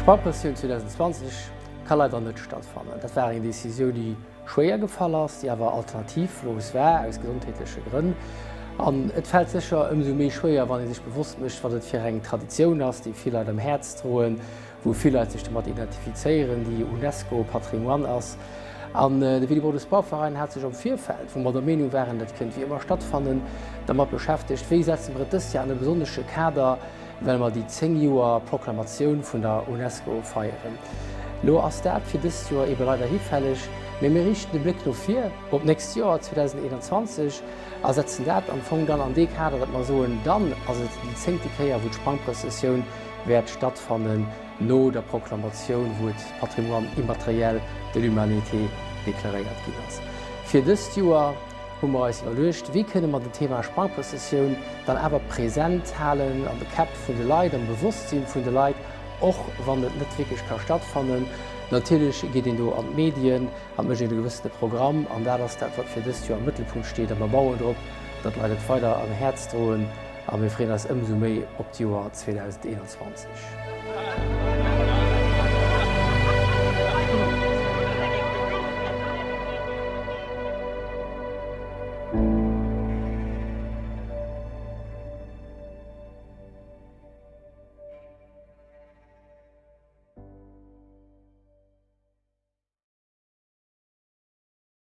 D'Sprangprëssioun 2020 ka leider net stattfannen. Dat war eng Decisioun, déi schwéier gefall ass, déi awer alternativlos war aus gesondheetleche Grënn. An et fält sécher ëmsou méi schwéier, wann ee sech bewosst mécht, wat et fir eng Traditioun ass, déi vill Leit am Häerz droen, wou vill Leit sech domat identifizéieren, déi UNESCO Patrimoine ass. An de Willibrordus Bauverein hat sech am Virfeld, wou mer der Meenung waren, dat kënnt wéi ëmmer stattfannen, dermat beschäftegt, wéi setze mer et dëst Joer an e besonnesche Kader, well mer déi 10 Joer Proklamatioun vun der UNESCO feieren. Lo ass dat fir dëst Joer ebe leider hifälleg, mee mir riichten de Bléck no vir op d'nächst Joer, 2021, a setzen dat am Fong dann an dee Kader, datt mer soen, dann ass et déi zéngte Kéier, wou d'Sprangprëssessioun wäert stattfannen no der Proklamatioun, wou et Patrimoine immatériel de l'humanité deklaréiert ginn ass. Fir dëst Joer hu mer eis iwwerluecht, wéi kënne mer den Thema Sprangprëssessioun dann awer present halen an de Käpp vun de Leit, am Bewosstsinn vun de Leit, och wann et net wierklech ka stattfannen. Natierlech geet een do an d'Medien an mécht een e gewëssene Programm an dat ass dat, wat fir dëst Joer am Mëttelpunkt steet a mer bauen drop, datt d'Leit et weider am Häerz droen a mir freeën eis ëmsou méi op d'Joer 2021.